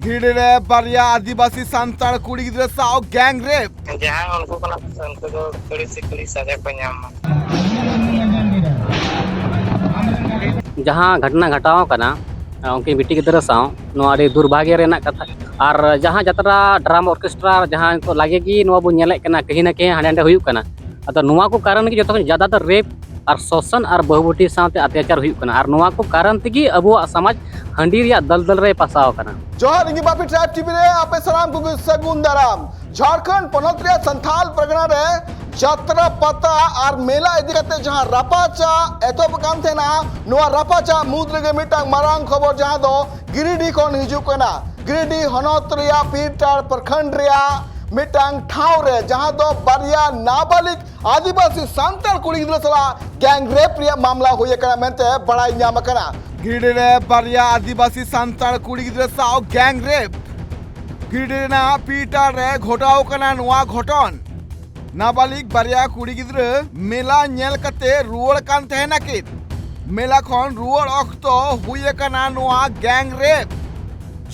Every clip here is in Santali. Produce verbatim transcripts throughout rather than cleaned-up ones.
ᱜᱤᱨᱤᱰᱤ ᱨᱮ ᱵᱟᱨᱭᱟ ᱟᱹᱫᱤᱵᱟᱹᱥᱤ ᱥᱟᱱᱛᱟᱲ ᱠᱩᱲᱤ ᱜᱤᱫᱽᱨᱟᱹ ᱥᱟᱶ ᱜᱮᱝ ᱨᱮᱯ᱾ ᱡᱟᱦᱟᱸᱭ ᱩᱱᱠᱩ ᱠᱟᱱᱟ ᱠᱚ, ᱩᱱᱠᱩ ᱫᱚ ᱠᱩᱲᱤ ᱥᱮ ᱠᱩᱲᱤ ᱥᱟᱡᱟ ᱠᱚ ᱧᱟᱢ ᱢᱟ᱾ ᱡᱟᱦᱟᱸ ᱜᱷᱚᱴᱱᱟ ᱜᱷᱚᱴᱟᱣ ᱠᱟᱱᱟ, ᱩᱱᱠᱤᱱ ᱵᱤᱴᱤ ᱜᱤᱫᱽᱨᱟᱹ ᱥᱟᱶ, ᱱᱚᱣᱟ ᱟᱹᱰᱤ ᱫᱩᱨᱵᱷᱟᱜᱽᱭᱚ ᱨᱮᱱᱟᱜ ᱠᱟᱛᱷᱟ᱾ ᱟᱨ ᱡᱟᱦᱟᱸ ᱡᱟᱛᱨᱟ, ᱰᱨᱟᱢᱟ, ᱚᱨᱠᱮᱥᱴᱨᱟ, ᱡᱟᱦᱟᱸ ᱱᱤᱛᱚᱜ ᱞᱟᱜᱮ ᱜᱮ ᱱᱚᱣᱟ ᱵᱚᱱ ᱧᱮᱞᱮᱫ ᱠᱟᱱᱟ, ᱠᱟᱹᱦᱤ ᱱᱟ ᱠᱟᱹᱦᱤ ᱦᱟᱸᱰᱮ ᱱᱟᱰᱮ ᱦᱩᱭᱩᱜ ᱠᱟᱱᱟ᱾ ᱟᱫᱚ ᱱᱚᱣᱟ ᱠᱚ ᱠᱟᱨᱚᱱ ᱜᱮ ᱡᱚᱛᱚ ᱠᱷᱚᱱ ᱡᱟᱫᱟ ᱫᱚ ᱨᱮᱯ ᱟᱨ ᱥᱳᱥᱚᱱ ᱟᱨ ᱵᱟᱹᱦᱩ ᱵᱤᱴᱤ ᱥᱟᱶᱛᱮ ᱚᱛᱛᱟᱪᱟᱨ ᱦᱩᱭᱩᱜ ᱠᱟᱱᱟ᱾ ᱟᱨ ᱱᱚᱣᱟ ᱠᱚ ᱠᱟᱨᱚᱱ ᱛᱮᱜᱮ ᱟᱵᱚᱣᱟᱜ ᱥᱚᱢᱟᱡᱽ ᱦᱟᱺᱰᱤ ᱨᱮᱭᱟᱜ ᱫᱟᱹᱞ ᱫᱟᱹᱞ ᱨᱮ ᱯᱟᱥᱟᱣ ᱟᱠᱟᱱᱟ᱾ ᱡᱚᱦᱟᱨ, ᱤᱧ ᱵᱟᱯᱤ ᱴᱨᱟᱭᱤᱵᱽ ᱴᱤᱵᱷᱤ ᱨᱮ ᱟᱯᱮ ᱥᱟᱱᱟᱢ ᱠᱚᱜᱮ ᱥᱟᱹᱜᱩᱱ ᱫᱟᱨᱟᱢ᱾ ᱡᱷᱟᱲᱠᱷᱚᱸᱰ ᱯᱚᱱᱚᱛ ᱨᱮᱭᱟᱜ ᱥᱟᱱᱛᱷᱟᱞ ᱯᱟᱨᱜᱟᱱᱟ ᱨᱮ ᱡᱟᱛᱨᱟ, ᱯᱟᱛᱟ ᱟᱨ ᱢᱮᱞᱟ ᱤᱫᱤ ᱠᱟᱛᱮ ᱡᱟᱦᱟᱸ ᱨᱟᱯᱟᱪᱟᱜ ᱮᱛᱚᱦᱚᱵ ᱟᱠᱟᱱ ᱛᱟᱦᱮᱱᱟ, ᱱᱚᱣᱟ ᱨᱟᱯᱟᱪᱟᱜ ᱢᱩᱫᱽ ᱨᱮᱜᱮ ᱢᱤᱫᱴᱟᱝ ᱢᱟᱨᱟᱝ ᱠᱷᱚᱵᱚᱨ, ᱡᱟᱦᱟᱸ ᱫᱚ ᱜᱤᱨᱤᱰᱤ ᱠᱷᱚᱱ ᱦᱤᱡᱩᱜ ᱠᱟᱱᱟ᱾ ᱜᱤᱨᱤᱰᱤ ᱦᱚᱱᱚᱛ ᱨᱮᱭᱟᱜ ᱯᱤᱨᱴᱟᱲ ᱯᱨᱚᱠᱷᱚᱸᱰ ᱨᱮᱭᱟᱜ ᱢᱤᱫᱴᱟᱝ ᱴᱷᱟᱶ ᱨᱮ, ᱡᱟᱦᱟᱸ ᱫᱚ ᱵᱟᱨᱭᱟ ᱱᱟᱵᱟᱞᱤᱜ ᱟᱹᱫᱤᱵᱟᱹᱥᱤ ᱥᱟᱱᱛᱟᱲ ᱠᱩᱲᱤ ᱜᱤᱫᱽᱨᱟᱹ ᱥᱟᱞᱟᱜ ᱜᱮᱝ ᱨᱮᱯ ᱨᱮᱭᱟᱜ ᱢᱟᱢᱞᱟ ᱦᱩᱭ ᱟᱠᱟᱱᱟ ᱢᱮᱱᱛᱮ ᱵᱟᱲᱟᱭ ᱧᱟᱢ ᱟᱠᱟᱱᱟ᱾ ᱜᱤᱨᱤᱰᱤ ᱨᱮ ᱵᱟᱨᱭᱟ ᱟᱹᱫᱤᱵᱟᱹᱥᱤ ᱥᱟᱱᱛᱟᱲ ᱠᱩᱲᱤ ᱜᱤᱫᱽᱨᱟᱹ ᱥᱟᱶ ᱜᱮᱝ ᱨᱮᱯ᱾ ᱜᱤᱨᱤᱰᱤ ᱨᱮᱱᱟᱜ ᱯᱤᱨᱴᱟᱲ ᱨᱮ ᱜᱷᱚᱴᱟᱣ ᱟᱠᱟᱱᱟ ᱱᱚᱣᱟ ᱜᱷᱚᱴᱚᱱ᱾ ᱱᱟᱵᱟᱞᱤᱜ ᱵᱟᱨᱭᱟ ᱠᱩᱲᱤ ᱜᱤᱫᱽᱨᱟᱹ ᱢᱮᱞᱟ ᱧᱮᱞ ᱠᱟᱛᱮ ᱨᱩᱣᱟᱹᱲ ᱠᱟᱱ ᱛᱟᱦᱮᱱᱟ ᱠᱤᱱ᱾ ᱢᱮᱞᱟ ᱠᱷᱚᱱ ᱨᱩᱣᱟᱹᱲ ᱚᱠᱛᱚ ᱦᱩᱭ ᱟᱠᱟᱱᱟ ᱱᱚᱣᱟ ᱜᱮᱝ ᱨᱮᱯ᱾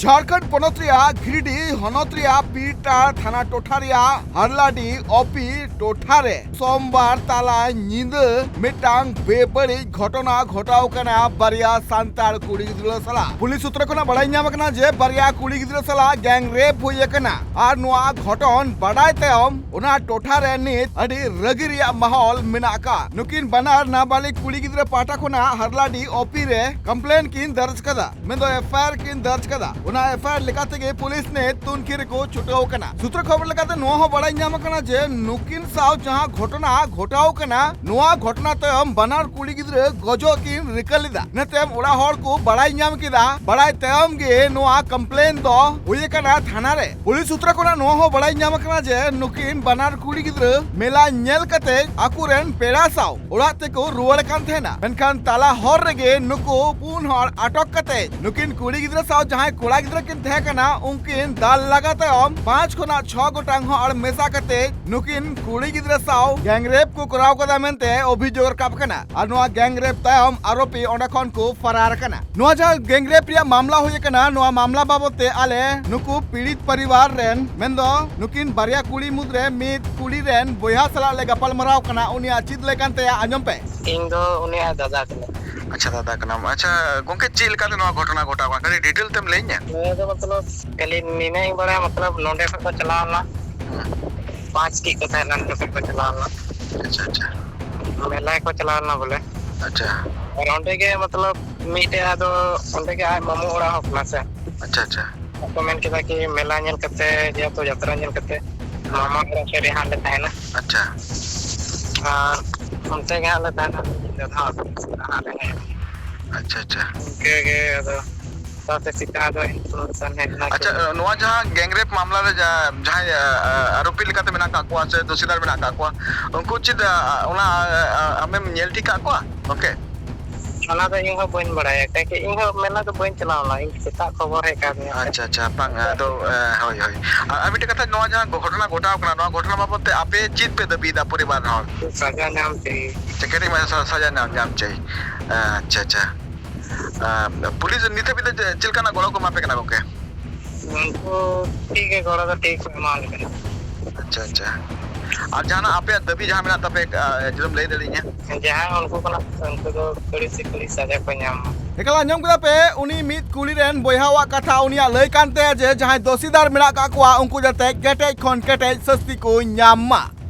ᱡᱷᱟᱲᱠᱷᱚᱸᱰ ᱯᱚᱱᱚᱛ ᱨᱮᱭᱟᱜ ᱜᱤᱨᱤᱰᱤ ᱦᱚᱱᱚᱛ ᱨᱮᱭᱟᱜ ᱯᱤᱨᱴᱟᱲ ᱛᱷᱟᱱᱟ ᱴᱚᱴᱷᱟ ᱨᱮᱭᱟᱜ ᱦᱟᱨᱞᱟᱰᱤ ᱚᱯᱤ ᱴᱚᱴᱷᱟ ᱨᱮ ᱥᱳᱢᱵᱟᱨ ᱛᱟᱞᱟ ᱧᱤᱫᱟᱹ ᱢᱤᱫᱴᱟᱝ ᱵᱮᱵᱟᱹᱲᱤᱡ ᱜᱷᱚᱴᱚᱱᱟ ᱜᱷᱚᱴᱟᱣ ᱠᱟᱱᱟ ᱵᱟᱨᱭᱟ ᱥᱟᱱᱛᱟᱲ ᱠᱩᱲᱤ ᱜᱤᱫᱽᱨᱟᱹ ᱥᱟᱞᱟᱜ᱾ ᱯᱩᱞᱤᱥ ᱥᱩᱛᱨᱚ ᱠᱷᱚᱱᱟᱜ ᱵᱟᱲᱟᱭ ᱧᱟᱢ ᱟᱠᱟᱱᱟ ᱡᱮ ᱵᱟᱨᱭᱟ ᱠᱩᱲᱤ ᱜᱤᱫᱽᱨᱟᱹ ᱥᱟᱞᱟᱜ ᱜᱮᱝ ᱨᱮᱯ ᱦᱩᱭ ᱟᱠᱟᱱᱟ ᱟᱨ ᱱᱚᱣᱟ ᱜᱷᱚᱴᱚᱱ ᱵᱟᱰᱟᱭ ᱛᱟᱭᱚᱢ ᱚᱱᱟ ᱴᱚᱴᱷᱟ ᱨᱮ ᱱᱤᱛ ᱟᱹᱰᱤ ᱨᱟᱹᱜᱤ ᱨᱮᱭᱟᱜ ᱢᱟᱦᱚᱞ ᱢᱮᱱᱟᱜ ᱟᱠᱟᱫ᱾ ᱱᱩᱠᱤᱱ ᱵᱟᱱᱟᱨ ᱱᱟᱵᱟᱞᱤᱜ ᱠᱩᱲᱤ ᱜᱤᱫᱽᱨᱟᱹ ᱯᱟᱦᱴᱟ ᱠᱷᱚᱱᱟᱜ ᱦᱟᱨᱞᱟᱰᱤ ᱚᱯᱤ ᱨᱮ ᱠᱚᱢᱯᱞᱮᱱ ᱠᱤᱱ ᱫᱟᱨᱡᱽ ᱠᱟᱫᱟ, ᱢᱮᱱᱫᱚ ᱮᱯᱷ ᱟᱭ ᱟᱨ ᱠᱤᱱ ᱫᱟᱨᱡᱽ ᱠᱟᱫᱟ᱾ ᱚᱱᱟ ᱮᱯᱷ ᱟᱭ ᱟᱨ ᱞᱮᱠᱟ ᱛᱮᱜᱮ ᱯᱩᱞᱤᱥ ᱱᱤᱛ ᱛᱩᱱᱠᱷᱤ ᱨᱮᱠᱚ ᱪᱷᱩᱴᱟᱹᱣ ᱟᱠᱟᱱᱟ᱾ ᱥᱩᱛᱨᱚ ᱠᱷᱚᱵᱚᱨ ᱞᱮᱠᱟᱛᱮ ᱱᱚᱣᱟ ᱦᱚᱸ ᱵᱟᱲᱟᱭ ᱧᱟᱢ ᱟᱠᱟᱱᱟ ᱡᱮ ᱱᱩᱠᱤᱱ ᱥᱟᱶ ᱡᱟᱦᱟᱸ ᱜᱷᱚᱴᱚᱱᱟ ᱜᱷᱚᱴᱟᱣ ᱠᱟᱱᱟ, ᱱᱚᱣᱟ ᱜᱷᱚᱴᱚᱱᱟ ᱛᱟᱭᱚᱢ ᱵᱟᱱᱟᱨ ᱠᱩᱲᱤ ᱜᱤᱫᱽᱨᱟᱹ ᱜᱚᱡᱚᱜ ᱠᱤᱱ ᱨᱤᱠᱟᱹ ᱞᱮᱫᱟ᱾ ᱤᱱᱟᱹ ᱛᱟᱭᱚᱢ ᱚᱲᱟᱜ ᱦᱚᱲ ᱠᱚ ᱵᱟᱲᱟᱭ ᱧᱟᱢ ᱠᱮᱫᱟ᱾ ᱵᱟᱲᱟᱭ ᱛᱟᱭᱚᱢ ᱜᱮ ᱱᱚᱣᱟ ᱠᱚᱢᱯᱞᱮᱱ ᱫᱚ ᱦᱩᱭ ᱟᱠᱟᱱᱟ ᱛᱷᱟᱱᱟ ᱨᱮ᱾ ᱯᱩᱞᱤᱥ ᱥᱩᱛᱨᱚ ᱠᱷᱚᱱᱟᱜ ᱱᱚᱣᱟ ᱦᱚᱸ ᱵᱟᱲᱟᱭ ᱧᱟᱢ ᱟᱠᱟᱱᱟ ᱡᱮ ᱱᱩᱠᱤᱱ ᱵᱟᱱᱟᱨ ᱠᱩᱲᱤ ᱜᱤᱫᱽᱨᱟᱹ ᱢᱮᱞᱟ ᱧᱮᱞ ᱠᱟᱛᱮ ᱟᱠᱚᱨᱮᱱ ᱯᱮᱲᱟ ᱥᱟᱶ ᱚᱲᱟᱜ ᱛᱮᱠᱚ ᱨᱩᱣᱟᱹᱲ ᱠᱟᱱ ᱛᱟᱦᱮᱱᱟ᱾ ᱢᱮᱱᱠᱷᱟᱱ ᱛᱟᱞᱟ ᱦᱚᱨ ᱨᱮᱜᱮ ᱱᱩᱠᱩ ᱯᱩᱱ ᱦᱚᱲ ᱟᱴᱚᱠ ᱠᱟᱛᱮ ᱱᱩᱠᱤᱱ ᱠᱩᱲᱤ ᱜᱤᱫᱽᱨᱟᱹ ᱥᱟᱶ ᱡᱟᱦᱟᱸᱭ ᱠᱚᱲᱟ ᱜᱤᱫᱽᱨᱟᱹ ᱠᱤᱱ ᱛᱟᱦᱮᱸ ᱠᱟᱱᱟ, ᱩᱱᱠᱤᱱ ᱫᱟᱞ ᱞᱟᱜᱟ ᱛᱟᱭᱚᱢ ᱯᱟᱸᱪ ᱠᱷᱚᱱᱟᱜ ᱪᱷᱚ ᱜᱚᱴᱟᱝ ᱦᱚᱲ ᱢᱮᱥᱟ ᱠᱟᱛᱮ ᱱᱩᱠᱤᱱ ᱠᱩᱲᱤ ᱜᱤᱫᱽᱨᱟᱹ ᱥᱟᱶ gang rape ᱠᱚ ᱠᱚᱨᱟᱣ ᱠᱟᱫᱟ ᱢᱮᱱᱛᱮ ᱚᱵᱷᱤᱡᱳᱜᱽ ᱨᱟᱠᱟᱵ ᱠᱟᱱᱟ᱾ ᱟᱨ ᱱᱚᱣᱟ gang rape ᱛᱟᱭᱚᱢ ᱟᱨᱳᱯᱤ ᱚᱸᱰᱮ ᱠᱷᱚᱱ ᱠᱚ ᱯᱷᱟᱨᱟᱨ ᱠᱟᱱᱟ᱾ ᱱᱚᱣᱟ ᱡᱟᱦᱟᱸ gang rape ᱨᱮᱭᱟᱜ ᱢᱟᱢᱞᱟ ᱦᱩᱭ ᱟᱠᱟᱱᱟ, ᱱᱚᱣᱟ ᱢᱟᱢᱞᱟ ᱵᱟᱵᱚᱫ ᱛᱮ ᱟᱞᱮ ᱱᱩᱠᱩ ᱯᱤᱲᱤᱛ ᱯᱚᱨᱤᱵᱟᱨ ᱨᱮᱱ, ᱢᱮᱱᱫᱚ ᱱᱩᱠᱤᱱ ᱵᱟᱨᱭᱟ ᱠᱩᱲᱤ ᱢᱩᱫᱽᱨᱮ ᱢᱤᱫ ᱠᱩᱲᱤ ᱨᱮᱱ ᱵᱚᱭᱦᱟ ᱥᱟᱞᱟᱜ ᱞᱮ ᱜᱟᱯᱟᱞ ᱢᱟᱨᱟᱣ ᱠᱟᱱᱟ᱾ ᱩᱱᱤᱭᱟᱜ ᱪᱮᱫ ᱞᱟᱹᱭ ᱠᱟᱱ ᱛᱟᱭᱟ, ᱟᱸᱡᱚᱢ ᱯᱮ᱾ ᱤᱧ ᱫᱚ ᱩᱱᱤᱭᱟᱜ ᱫᱟᱫᱟ ᱠᱟᱹᱱᱟᱹᱧ᱾ ᱟᱪᱪᱷᱟ, ᱫᱟᱫᱟ ᱠᱟᱱᱟᱢ᱾ ᱟᱪᱪᱷᱟ ᱜᱚᱝᱠᱮ, ᱪᱮᱫ ᱞᱮᱠᱟᱛᱮ ᱱᱚᱣᱟ ᱜᱷᱚᱴᱚᱱᱟ ᱜᱷᱚᱴᱟᱣ ᱠᱟᱱᱟ, ᱠᱟᱹᱴᱤᱡ detail ᱛᱮᱢ ᱞᱟᱹᱭᱟᱹᱧᱟ? ᱱᱚᱣᱟ ᱫᱚ ᱢᱚᱛᱞᱚᱵ ᱠᱷᱟᱹᱞᱤ ᱱᱤᱱᱟᱹᱜ ᱤᱧ ᱵᱟᱲᱟᱭᱟ, ᱢᱚᱛᱞᱚᱵ ᱱᱚᱸᱰᱮ ᱠᱷᱚᱱ ᱠᱚ ᱪᱟᱞᱟᱣ ᱞᱮᱱᱟ, ᱯᱟᱸᱪ ᱴᱤ ᱠᱚ ᱛᱟᱦᱮᱸ ᱞᱮᱱᱟ, ᱱᱚᱸᱰᱮ ᱠᱷᱚᱱ ᱠᱚ ᱪᱟᱞᱟᱣ ᱞᱮᱱᱟ᱾ ᱟᱪᱪᱷᱟ, ᱟᱪᱪᱷᱟ᱾ ᱢᱮᱞᱟ ᱠᱚ ᱪᱟᱞᱟᱣ ᱞᱮᱱᱟ ᱵᱚᱞᱮ᱾ ᱟᱪᱪᱷᱟ᱾ ᱟᱨ ᱚᱸᱰᱮ ᱜᱮ ᱢᱚᱛᱞᱚᱵ ᱢᱤᱫᱴᱮᱡ ᱟᱫᱚ ᱚᱸᱰᱮ ᱜᱮ ᱟᱡ ᱢᱟᱢᱩ ᱚᱲᱟᱜ ᱦᱚᱸ ᱠᱟᱱᱟ ᱥᱮ᱾ ᱟᱪᱪᱷᱟ, ᱟᱪᱪᱷᱟ᱾ ᱟᱠᱚ ᱢᱮᱱ ᱠᱮᱫᱟ ᱠᱤ ᱢᱮᱞᱟ ᱧᱮᱞ ᱠᱟᱛᱮ, ᱡᱮᱦᱮᱛᱩ ᱡᱟᱛᱨᱟ ᱧᱮᱞ ᱠᱟᱛᱮ ᱢᱟᱢᱟ ᱚᱲᱟᱜ ᱥᱮᱫ ᱨᱮ ᱦᱟᱸᱜ ᱞᱮ ᱛᱟᱦᱮᱱᱟ᱾ ᱟᱪᱪᱷᱟ᱾ ᱟᱨ ᱚᱱᱛᱮ ᱜᱮ ᱦᱟᱸᱜ ᱞᱮ ᱛᱟᱦᱮᱱᱟ ᱢᱤᱫ ᱧᱤᱫᱟᱹ ᱫᱚ ᱦᱟᱸᱜ᱾ ᱟᱪᱪᱷᱟ, ᱟᱪᱪᱷᱟ᱾ ᱤᱱᱠᱟᱹ ᱜᱮ ᱟᱫᱚ ᱥᱟᱶᱛᱮ ᱥᱮᱛᱟᱜ ᱫᱚ ᱤᱧ ᱥᱩᱱᱩᱢ ᱥᱟᱥᱟᱝ ᱦᱮᱡ ᱮᱱᱟ᱾ ᱟᱪᱪᱷᱟ, ᱱᱚᱣᱟ ᱡᱟᱦᱟᱸ gang rape ᱢᱟᱢᱞᱟ ᱨᱮ ᱡᱟ-, ᱡᱟᱦᱟᱸᱭ, ᱟ, ᱟ, ᱟᱨᱳᱯᱤ ᱞᱮᱠᱟᱛᱮ ᱢᱮᱱᱟᱜ ᱠᱟᱜ ᱠᱚᱣᱟ ᱥᱮ ᱫᱳᱥᱤᱫᱟᱨ ᱢᱮᱱᱟᱜ ᱠᱟᱜ ᱠᱚᱣᱟ, ᱩᱱᱠᱩ ᱪᱮᱫ, ᱟ, ᱟ, ᱟᱢᱮᱢ ᱧᱮᱞ ᱴᱷᱤᱠ ᱠᱟᱜ ᱠᱚᱣᱟ ᱜᱚᱝᱠᱮ? ᱚᱱᱟ ᱫᱚ ᱤᱧ ᱦᱚᱸ ᱵᱟᱹᱧ ᱵᱟᱲᱟᱭᱟ, ᱠᱟᱹᱴᱤᱡ ᱤᱧ ᱦᱚᱸ ᱢᱮᱞᱟ ᱫᱚ ᱵᱟᱹᱧ ᱪᱟᱞᱟᱣ ᱞᱮᱱᱟ, ᱤᱧ ᱥᱮᱛᱟᱜ ᱠᱷᱚᱵᱚᱨ ᱦᱮᱡ ᱠᱟᱣᱫᱤᱧᱟ᱾ ᱟᱪᱪᱷᱟ, ᱟᱪᱪᱷᱟ, ᱵᱟᱝ, ᱟᱫᱚ, ᱮ, ᱦᱳᱭ, ᱦᱳᱭ᱾ ᱟᱨ, ᱟᱨ ᱢᱤᱫᱴᱮᱡ ᱠᱟᱛᱷᱟ, ᱱᱚᱣᱟ ᱡᱟᱦᱟᱸ ᱜᱷᱚᱴᱚᱱᱟ ᱜᱷᱚᱴᱟᱣ ᱠᱟᱱᱟ, ᱱᱚᱣᱟ ᱜᱷᱚᱴᱚᱱᱟ ᱵᱟᱵᱚᱫ ᱛᱮ ᱟᱯᱮ ᱪᱮᱫ ᱯᱮ ᱫᱟᱹᱵᱤᱭᱮᱫᱟ ᱯᱚᱨᱤᱵᱟᱨ ᱦᱚᱲ? ᱥᱟᱡᱟ ᱧᱟᱢ ᱪᱟᱹᱦᱤ᱾ ᱪᱮ, ᱠᱟᱹᱴᱤᱡ ᱢᱟᱪᱷᱟ ᱥᱟ-, ᱥᱟᱡᱟ ᱧᱟᱢ, ᱧᱟᱢ ᱪᱟᱹᱦᱤ᱾ ᱟᱪᱪᱷᱟ, ᱟᱪᱪᱷᱟ᱾ ᱟᱨ ᱯᱩᱞᱤᱥ ᱱᱤᱛ ᱦᱟᱹᱵᱤᱡ ᱛᱮ ᱪᱮ-, ᱪᱮᱫ ᱞᱮᱠᱟᱱᱟᱜ ᱜᱚᱲᱚ ᱠᱚ ᱮᱢᱟ ᱯᱮ ᱠᱟᱱᱟ ᱜᱚᱝᱠᱮ? ᱩᱱᱠᱩ ᱴᱷᱤᱠ ᱜᱮ, ᱜᱚᱲᱚ ᱫᱚ ᱴᱷᱤᱠ ᱠᱚ ᱮᱢᱟ ᱞᱮ ᱠᱟᱱᱟ᱾ ᱟᱪᱪᱷᱟ, ᱟᱪᱪᱷᱟ᱾ ᱟᱨ ᱡᱟᱦᱟᱱᱟᱜ ᱟᱯᱮᱭᱟᱜ ᱫᱟᱹᱵᱤ ᱡᱟᱦᱟᱸ ᱢᱮᱱᱟᱜ ᱛᱟᱯᱮ, ᱟ, ᱡᱩᱫᱤᱢ ᱞᱟᱹᱭ ᱫᱟᱲᱮᱭᱟᱹᱧᱟ? ᱡᱟᱦᱟᱸᱭ ᱩᱱᱠᱩ ᱠᱟᱱᱟ ᱠᱚ, ᱩᱱᱠᱩ ᱫᱚ ᱠᱟᱹᱲᱤ ᱥᱮ ᱠᱟᱹᱲᱤ ᱥᱟᱡᱟ ᱠᱚ ᱧᱟᱢ ᱢᱟ᱾ ᱮᱠᱟᱞ, ᱟᱸᱡᱚᱢ ᱠᱮᱫᱟ ᱯᱮ, ᱩᱱᱤ ᱢᱤᱫ ᱠᱩᱲᱤ ᱨᱮᱱ ᱵᱚᱭᱦᱟᱣᱟᱜ ᱠᱟᱛᱷᱟ᱾ ᱩᱱᱤᱭᱟᱜ ᱞᱟᱹᱭ ᱠᱟᱱ ᱛᱟᱭᱟ ᱡᱮ ᱡᱟᱦᱟᱸᱭ ᱫᱳᱥᱤᱫᱟᱨ ᱢᱮᱱᱟᱜ ᱠᱟᱜ ᱠᱚᱣᱟ, ᱩᱱᱠᱩ ᱡᱟᱛᱮ ᱠᱮᱴᱮᱡ ᱠᱷᱚᱱ ᱠᱮᱴᱮᱡ ᱥᱟᱹᱥᱛᱤ ᱠᱚ ᱧᱟᱢ ᱢᱟ᱾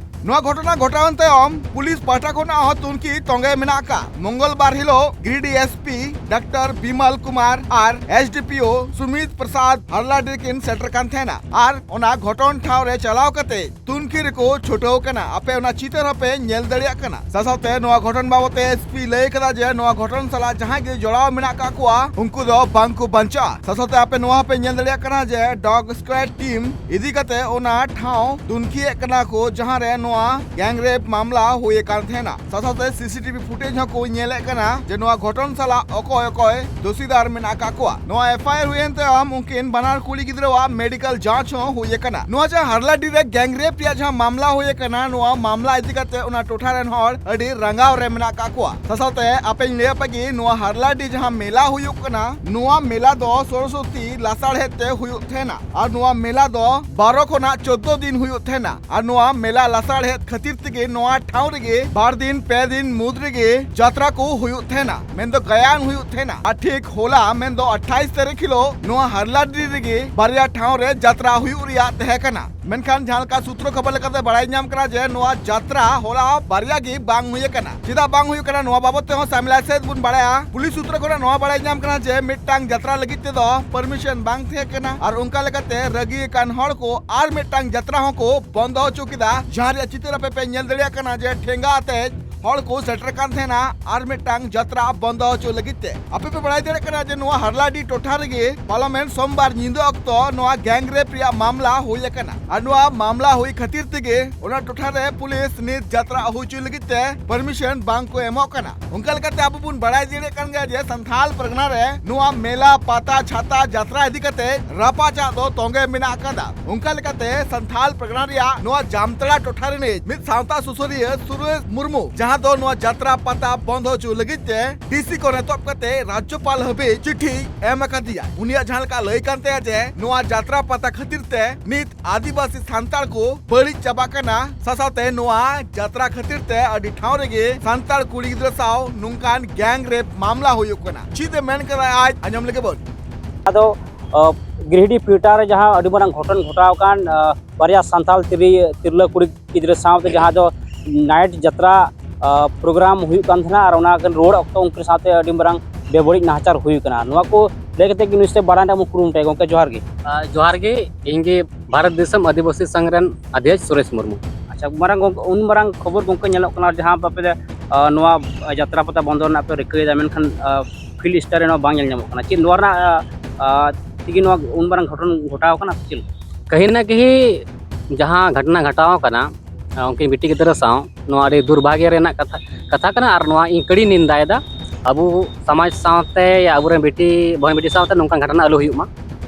ᱱᱚᱣᱟ ᱜᱷᱚᱴᱚᱱᱟ ᱜᱷᱚᱴᱟᱣᱮᱱ ᱛᱟᱭᱚᱢ ᱯᱩᱞᱤᱥ ᱯᱟᱦᱴᱟ ᱠᱷᱚᱱᱟᱜ ᱦᱚᱸ ᱛᱩᱱᱠᱷᱤ ᱛᱚᱸᱜᱮ ᱢᱮᱱᱟᱜ ᱟᱠᱟᱫ᱾ ᱢᱚᱝᱜᱚᱞᱵᱟᱨ ᱦᱤᱞᱳᱜ Giridih S P doctor Bimal Kumar ᱟᱨ S D P O Sumit Prasad ᱦᱟᱨᱞᱟᱰᱤ ᱠᱤᱱ ᱥᱮᱴᱮᱨ ᱠᱟᱱ ᱛᱟᱦᱮᱱᱟ ᱟᱨ ᱚᱱᱟ ᱜᱷᱚᱴᱚᱱ ᱴᱷᱟᱶ ᱨᱮ ᱪᱟᱞᱟᱣ ᱠᱟᱛᱮ ᱛᱩᱱᱠᱷᱤ ᱨᱮᱠᱚ ᱪᱷᱩᱴᱟᱹᱣ ᱠᱟᱱᱟ᱾ ᱟᱯᱮ ᱚᱱᱟ ᱪᱤᱛᱟᱹᱨ ᱦᱚᱸᱯᱮ ᱧᱮᱞ ᱫᱟᱲᱮᱭᱟᱜ ᱠᱟᱱᱟ᱾ ᱥᱟᱶᱥᱟᱶᱛᱮ ᱱᱚᱣᱟ ᱜᱷᱚᱴᱚᱱ ᱵᱟᱵᱚᱛ ᱛᱮ S P ᱞᱟᱹᱭ ᱠᱟᱫᱟ ᱡᱮ ᱱᱚᱣᱟ ᱜᱷᱚᱴᱚᱱ ᱥᱟᱞᱟᱜ ᱡᱟᱦᱟᱸᱭ ᱜᱮ ᱡᱚᱲᱟᱣ ᱢᱮᱱᱟᱜ ᱠᱟᱜ ᱠᱚᱣᱟ, ᱩᱱᱠᱩ ᱫᱚ ᱵᱟᱝ ᱠᱚ ᱵᱟᱧᱪᱟᱜᱼᱟ᱾ ᱥᱟᱶᱥᱟᱶᱛᱮ ᱟᱯᱮ ᱱᱚᱣᱟ ᱦᱚᱸᱯᱮ ᱧᱮᱞ ᱫᱟᱲᱮᱭᱟᱜ ᱠᱟᱱᱟ ᱡᱮ dog squad team ᱤᱫᱤ ᱠᱟᱛᱮ ᱚᱱᱟ ᱴᱷᱟᱶ ᱛᱩᱱᱠᱷᱤᱭᱮᱫ ᱠᱟᱱᱟ ᱠᱚ, ᱡᱟᱦᱟᱸ ᱨᱮ ᱱᱚᱣᱟ gang rape ᱢᱟᱢᱞᱟ ᱦᱩᱭ ᱟᱠᱟᱱ ᱛᱟᱦᱮᱱᱟ᱾ ᱥᱟᱶᱛᱮ CCTV footage ᱦᱚᱸᱠᱚ ᱧᱮᱞᱮᱫ ᱠᱟᱱᱟ ᱡᱮ ᱱᱚᱣᱟ ᱜᱷᱚᱴᱚᱱ ᱥᱟᱞᱟᱜ ᱚᱠᱚᱭ ᱚᱠᱚᱭ ᱫᱳᱥᱤᱫᱟᱨ ᱢᱮᱱᱟᱜ ᱟᱠᱟᱫ ᱠᱚᱣᱟ᱾ ᱱᱚᱣᱟ FIR ᱦᱩᱭᱮᱱ ᱛᱟᱭᱚᱢ ᱩᱱᱠᱤᱱ ᱵᱟᱱᱟᱨ ᱠᱩᱲᱤ ᱜᱤᱫᱽᱨᱟᱹᱣᱟᱜ medical ᱡᱟᱸᱪ ᱦᱚᱸ ᱦᱩᱭ ᱟᱠᱟᱱᱟ᱾ ᱱᱚᱣᱟ ᱡᱟᱦᱟᱸ ᱦᱟᱨᱞᱟᱰᱤ ᱨᱮ gang rape ᱨᱮᱭᱟᱜ ᱡᱟᱦᱟᱸ ᱢᱟᱢᱞᱟ ᱦᱩᱭ ᱟᱠᱟᱱᱟ, ᱱᱚᱣᱟ ᱢᱟᱢᱞᱟ ᱤᱫᱤ ᱠᱟᱛᱮ ᱚᱱᱟ ᱴᱚᱴᱷᱟ ᱨᱮᱱ ᱦᱚᱲ ᱟᱹᱰᱤ ᱨᱟᱸᱜᱟᱣ ᱨᱮ ᱢᱮᱱᱟᱜ ᱟᱠᱟᱫ ᱠᱚᱣᱟ᱾ ᱥᱟᱶᱛᱮ ᱟᱯᱮᱧ ᱞᱟᱹᱭ ᱟᱯᱮ ᱜᱮ, ᱱᱚᱣᱟ ᱦᱟᱨᱞᱟᱰᱤ ᱡᱟᱦᱟᱸ ᱢᱮᱞᱟ ᱦᱩᱭᱩᱜ ᱠᱟᱱᱟ, ᱱᱚᱣᱟ ᱢᱮᱞᱟ ᱫᱚ ᱥᱚᱨᱚᱥᱚᱛᱤ ᱞᱟᱥᱟᱲᱦᱮᱫ ᱛᱮ ᱦᱩᱭᱩᱜ ᱛᱟᱦᱮᱱᱟ᱾ ᱟᱨ ᱱᱚᱣᱟ ᱢᱮᱞᱟ ᱫᱚ ᱵᱟᱨᱚ ᱠᱷᱚᱱᱟᱜ ᱪᱳᱫᱽᱫᱳ ᱫᱤᱱ ᱦᱩᱭᱩᱜ ᱛᱟᱦᱮᱱᱟ᱾ ᱟᱨ ᱱᱚᱣᱟ ᱢᱮᱞᱟ ᱞᱟᱥᱟᱲᱦᱮᱫ ᱠᱷᱟᱹᱛᱤᱨ ᱛᱮᱜᱮ ᱱᱚᱣᱟ ᱴᱷᱟᱶ ᱨᱮᱜᱮ ᱵᱟᱨ ᱫᱤᱱ ᱯᱮ ᱫᱤᱱ ᱢᱩᱫᱽ ᱨᱮᱜᱮ ᱡᱟᱛᱨᱟ ᱠᱚ ᱦᱩᱭᱩᱜ ᱛᱟᱦᱮᱱᱟ, ᱢᱮᱱᱫᱚ ᱜᱟᱭᱟᱱ ᱦᱩᱭᱩᱜ ᱛᱟᱦᱮᱱᱟ᱾ ᱟᱨ ᱴᱷᱤᱠ ᱦᱚᱞᱟ, ᱢᱮᱱᱫᱚ ᱟᱴᱷᱟᱭᱤᱥ ᱛᱟᱹᱨᱤᱠᱷ ᱦᱤᱞᱳᱜ ᱱᱚᱣᱟ ᱦᱟᱨᱞᱟᱰᱤ ᱨᱮᱜᱮ ᱵᱟᱨᱭᱟ ᱴᱷᱟᱶ ᱨᱮ ᱡᱟᱛᱨᱟ ᱦᱩᱭᱩᱜ ᱨᱮᱭᱟᱜ ᱛᱟᱦᱮᱸ ᱠᱟᱱᱟ᱾ ᱢᱮᱱᱠᱷᱟᱱ ᱡᱟᱦᱟᱸ ᱞᱮᱠᱟ ᱥᱩᱛᱨᱚ ᱠᱷᱚᱵᱚᱨ ᱞᱮᱠᱟᱛᱮ ᱵᱟᱲᱟᱭ ᱧᱟᱢ ᱠᱟᱱᱟ ᱡᱮ ᱱᱚᱣᱟ ᱡᱟᱛᱨᱟ ᱦᱚᱞᱟ ᱵᱟᱨᱭᱟ ᱜᱮ ᱵᱟᱝ ᱦᱩᱭ ᱟᱠᱟᱱᱟ᱾ ᱪᱮᱫᱟᱜ ᱵᱟᱝ ᱦᱩᱭ ᱟᱠᱟᱱᱟ, ᱱᱚᱣᱟ ᱵᱟᱵᱚᱛ ᱛᱮᱦᱚᱸ ᱥᱟᱢᱤᱞᱟ ᱥᱮᱫ ᱵᱚᱱ ᱵᱟᱲᱟᱭᱟ᱾ ᱯᱩᱞᱤᱥ ᱥᱩᱛᱨᱚ ᱠᱷᱚᱱᱟᱜ ᱱᱚᱣᱟ ᱵᱟᱲᱟᱭ ᱧᱟᱢ ᱠᱟᱱᱟ ᱡᱮ ᱢᱤᱫᱴᱟᱝ ᱡᱟᱛᱨᱟ ᱞᱟᱹᱜᱤᱫ ᱛᱮᱫᱚ permission ᱵᱟᱝ ᱛᱟᱦᱮᱸ ᱠᱟᱱᱟ, ᱟᱨ ᱚᱱᱠᱟ ᱞᱮᱠᱟᱛᱮ ᱨᱟᱹᱜᱤ ᱟᱠᱟᱱ ᱦᱚᱲ ᱠᱚ ᱟᱨ ᱢᱤᱫᱴᱟᱝ ᱡᱟᱛᱨᱟ ᱦᱚᱸᱠᱚ ᱵᱚᱱᱫᱚ ᱦᱚᱪᱚ ᱠᱮᱫᱟ, ᱡᱟᱦᱟᱸ ᱨᱮᱭᱟᱜ ᱪᱤᱛᱟᱹᱨ ᱟᱯᱮ ᱯᱮ ᱧᱮᱞ ᱫᱟᱲᱮᱭᱟᱜ ᱠᱟᱱᱟ ᱡᱮ ᱴᱷᱮᱸᱜᱟ ᱟᱛᱮ ᱦᱚᱲ ᱠᱚ ᱥᱮᱴᱮᱨ ᱠᱟᱱ ᱛᱟᱦᱮᱱᱟ ᱟᱨ ᱢᱤᱫᱴᱟᱝ ᱡᱟᱛᱨᱟ ᱵᱚᱱᱫᱚ ᱦᱚᱪᱚ ᱞᱟᱹᱜᱤᱫ ᱛᱮ᱾ ᱟᱯᱮ ᱯᱮ ᱵᱟᱲᱟᱭ ᱫᱟᱲᱮᱭᱟᱜ ᱠᱟᱱᱟ ᱡᱮ ᱱᱚᱣᱟ ᱦᱟᱨᱞᱟᱰᱤ ᱴᱚᱴᱷᱟ ᱨᱮᱜᱮ ᱯᱟᱨᱚᱢᱮᱱ ᱥᱳᱢᱵᱟᱨ ᱧᱤᱫᱟᱹ ᱚᱠᱛᱚ ᱱᱚᱣᱟ gang rape ᱨᱮᱭᱟᱜ ᱢᱟᱢᱞᱟ ᱦᱩᱭ ᱟᱠᱟᱱᱟ᱾ ᱟᱨ ᱱᱚᱣᱟ ᱢᱟᱢᱞᱟ ᱦᱩᱭ ᱠᱷᱟᱹᱛᱤᱨ ᱛᱮᱜᱮ ᱚᱱᱟ ᱴᱚᱴᱷᱟ ᱨᱮ ᱯᱩᱞᱤᱥ ᱱᱤᱛ ᱡᱟᱛᱨᱟ ᱦᱩᱭ ᱦᱚᱪᱚᱭ ᱞᱟᱹᱜᱤᱫ ᱛᱮ permission ᱵᱟᱝ ᱠᱚ ᱮᱢᱚᱜ ᱠᱟᱱᱟ᱾ ᱚᱱᱠᱟ ᱞᱮᱠᱟᱛᱮ ᱟᱵᱚ ᱵᱚᱱ ᱵᱟᱲᱟᱭ ᱫᱟᱲᱮᱭᱟᱜ ᱠᱟᱱ ᱜᱮᱭᱟ ᱡᱮ ᱥᱟᱱᱛᱷᱟᱞ ᱯᱟᱨᱜᱟᱱᱟ ᱨᱮ ᱱᱚᱣᱟ ᱢᱮᱞᱟ, ᱯᱟᱛᱟ, ᱪᱷᱟᱛᱟ, ᱡᱟᱛᱨᱟ ᱤᱫᱤ ᱠᱟᱛᱮ ᱨᱟᱯᱟᱪᱟᱜ ᱫᱚ ᱛᱚᱸᱜᱮ ᱢᱮᱱᱟᱜ ᱟᱠᱟᱫᱟ᱾ ᱚᱱᱠᱟ ᱞᱮᱠᱟᱛᱮ ᱥᱟᱱᱛᱷᱟᱞ ᱯᱟᱨᱜᱟᱱᱟ ᱨᱮᱭᱟᱜ ᱱᱚᱣᱟ ᱡᱟᱢᱛᱟᱲᱟ ᱴᱚᱴᱷᱟ ᱨᱤᱱᱤᱡ ᱢᱤᱫ ᱥᱟᱶᱛᱟ ᱥᱩᱥᱟᱹᱨᱤᱭᱟᱹ ᱥᱩᱨᱮᱥ ᱢᱩᱨᱢᱩ, ᱡᱟᱦᱟᱸ ᱫᱚ ᱱᱚᱣᱟ ᱡᱟᱛᱨᱟ ᱯᱟᱛᱟ ᱵᱚᱱᱫ ᱦᱚᱪᱚ ᱞᱟᱹᱜᱤᱫ ᱛᱮ DC ᱠᱷᱚᱱ ᱮᱛᱚᱦᱚᱵ ᱠᱟᱛᱮ ᱨᱟᱡᱽᱡᱚᱯᱟᱞ ᱦᱟᱹᱵᱤᱡ ᱪᱤᱴᱷᱤ ᱮᱢ ᱟᱠᱟᱫᱮᱭᱟ᱾ ᱩᱱᱤᱭᱟᱜ ᱡᱟᱦᱟᱸ ᱞᱮᱠᱟ ᱞᱟᱹᱭ ᱠᱟᱱ ᱛᱟᱭᱟ ᱡᱮ ᱱᱚᱣᱟ ᱡᱟᱛᱨᱟ ᱯᱟᱛᱟ ᱠᱷᱟᱹᱛᱤᱨ ᱛᱮ ᱱᱤᱛ ᱟᱹᱫᱤᱵᱟᱹᱥᱤ ᱥᱟᱱᱛᱟᱲ ᱠᱚ ᱵᱟᱹᱲᱤᱡ ᱪᱟᱵᱟᱜ ᱠᱟᱱᱟ᱾ ᱥᱟᱶᱥᱟᱶᱛᱮ ᱱᱚᱣᱟ ᱡᱟᱛᱨᱟ ᱠᱷᱟᱹᱛᱤᱨ ᱛᱮ ᱟᱹᱰᱤ ᱴᱷᱟᱶ ᱨᱮᱜᱮ ᱥᱟᱱᱛᱟᱲ ᱠᱩᱲᱤ ᱜᱤᱫᱽᱨᱟᱹ ᱥᱟᱶ ᱱᱚᱝᱠᱟᱱ gang rape ᱢᱟᱢᱞᱟ ᱦᱩᱭᱩᱜ ᱠᱟᱱᱟ᱾ ᱪᱮᱫ ᱮ ᱢᱮᱱ ᱠᱟᱫᱟ ᱟᱡ, ᱟᱸᱡᱚᱢ ᱞᱮᱜᱮ ᱵᱚᱱ᱾ ᱟᱫᱚ, ᱚ, ᱜᱤᱨᱤᱰᱤ ᱯᱤᱲᱴᱟ ᱨᱮ ᱡᱟᱦᱟᱸ ᱟᱹᱰᱤ ᱢᱟᱨᱟᱝ ᱜᱷᱚᱴᱚᱱ ᱜᱷᱚᱴᱟᱣ ᱟᱠᱟᱱ, ᱚ, ᱵᱟᱨᱭᱟ ᱥᱟᱱᱛᱟᱲ ᱛᱤᱨᱤ-, ᱛᱤᱨᱞᱟᱹ ᱠᱩᱲᱤ ᱜᱤᱫᱽᱨᱟᱹ ᱥᱟᱶᱛᱮ ᱡᱟᱦᱟᱸ ᱫᱚ night ᱡᱟᱛᱨᱟ, ᱚ, program ᱦᱩᱭᱩᱜ ᱠᱟᱱ ᱛᱟᱦᱮᱱᱟ ᱟᱨ ᱚᱱᱟ ᱨᱩᱣᱟᱹᱲ ᱚᱠᱛᱚ ᱩᱱᱠᱤᱱ ᱥᱟᱶᱛᱮ ᱟᱹᱰᱤ ᱢᱟᱨᱟᱝ ᱵᱮᱵᱟᱹᱲᱤᱡ ᱱᱟᱦᱟᱪᱟᱨ ᱦᱩᱭ ᱟᱠᱟᱱᱟ᱾ ᱱᱚᱣᱟ ᱠᱚ ᱞᱟᱹᱭ ᱠᱟᱛᱮ ᱜᱮ news ᱛᱮ ᱵᱟᱲᱟᱭ ᱨᱮᱱᱟᱜ ᱵᱚᱱ ᱠᱩᱨᱩᱢᱩᱴᱩᱭᱟ᱾ ᱜᱚᱢᱠᱮ, ᱡᱚᱦᱟᱨ ᱜᱮ᱾ ᱟᱨ ᱡᱚᱦᱟᱨ ᱜᱮ, ᱤᱧ ᱜᱮ ᱵᱷᱟᱨᱚᱛ ᱫᱤᱥᱚᱢ ᱟᱹᱫᱤᱵᱟᱹᱥᱤ ᱥᱚᱝᱜᱷ ᱨᱮᱱ ᱟᱫᱷᱭᱚᱠᱥ ᱥᱩᱨᱮᱥ ᱢᱩᱨᱢᱩ᱾ ᱟᱪᱪᱷᱟ, ᱢᱟᱨᱟᱝ ᱜᱚᱢᱠᱮ, ᱩᱱ ᱢᱟᱨᱟᱝ ᱠᱷᱚᱵᱚᱨ ᱜᱚᱢᱠᱮ ᱧᱮᱞᱚᱜ ᱠᱟᱱᱟ, ᱡᱟᱦᱟᱸ ᱵᱟᱯᱮ, ᱟ, ᱱᱚᱣᱟ, ᱟ, ᱡᱟᱛᱨᱟ ᱯᱟᱛᱟ ᱵᱚᱱᱫᱚ ᱨᱮᱱᱟᱜ ᱯᱮ ᱨᱤᱠᱟᱹᱭᱮᱫᱟ, ᱢᱮᱱᱠᱷᱟᱱ, ᱟ, field star ᱨᱮ ᱱᱚᱣᱟ ᱵᱟᱝ ᱧᱮᱞ ᱧᱟᱢᱚᱜ ᱠᱟᱱᱟ᱾ ᱪᱮᱫ ᱱᱚᱣᱟ ᱨᱮᱱᱟᱜ, ᱟ, ᱟ, ᱛᱮᱜᱮ ᱱᱚᱣᱟ ᱩᱱ ᱢᱟᱨᱟᱝ ᱜᱷᱚᱴᱚᱱ ᱜᱷᱚᱴᱟᱣ ᱠᱟᱱᱟ ᱥᱮ ᱪᱮᱫ ᱞᱮᱠᱟ? ᱠᱟᱹᱦᱤ ᱱᱟ ᱠᱟᱹᱦᱤ ᱡᱟᱦᱟᱸ ᱜᱷᱚᱴᱚᱱᱟ ᱜᱷᱚᱴᱟᱣ ᱠᱟᱱᱟ, ᱩᱱᱠᱤᱱ ᱵᱤᱴᱤ ᱜᱤᱫᱽᱨᱟᱹ ᱥᱟᱶ ᱱᱚᱣᱟ ᱟᱹᱰᱤ ᱫᱩᱨᱵᱷᱟᱜᱭᱚ ᱨᱮᱱᱟᱜ ᱠᱟᱛᱷᱟ, ᱠᱟᱛᱷᱟ ᱠᱟᱱᱟ᱾ ᱟᱨ ᱱᱚᱣᱟ ᱤᱧ ᱠᱟᱹᱲᱤ ᱱᱤᱱᱫᱟᱭᱮᱫᱟ, ᱟᱵᱚ ᱥᱚᱢᱟᱡᱽ ᱥᱟᱶᱛᱮ ᱭᱟ ᱟᱵᱚᱨᱮᱱ ᱵᱤᱴᱤ ᱵᱚᱦᱤᱱ ᱵᱤᱴᱤ ᱥᱟᱶᱛᱮ ᱱᱚᱝᱠᱟᱱ ᱜᱷᱚᱴᱚᱱᱟ ᱟᱞᱚ ᱦᱩᱭᱩᱜ ᱢᱟ᱾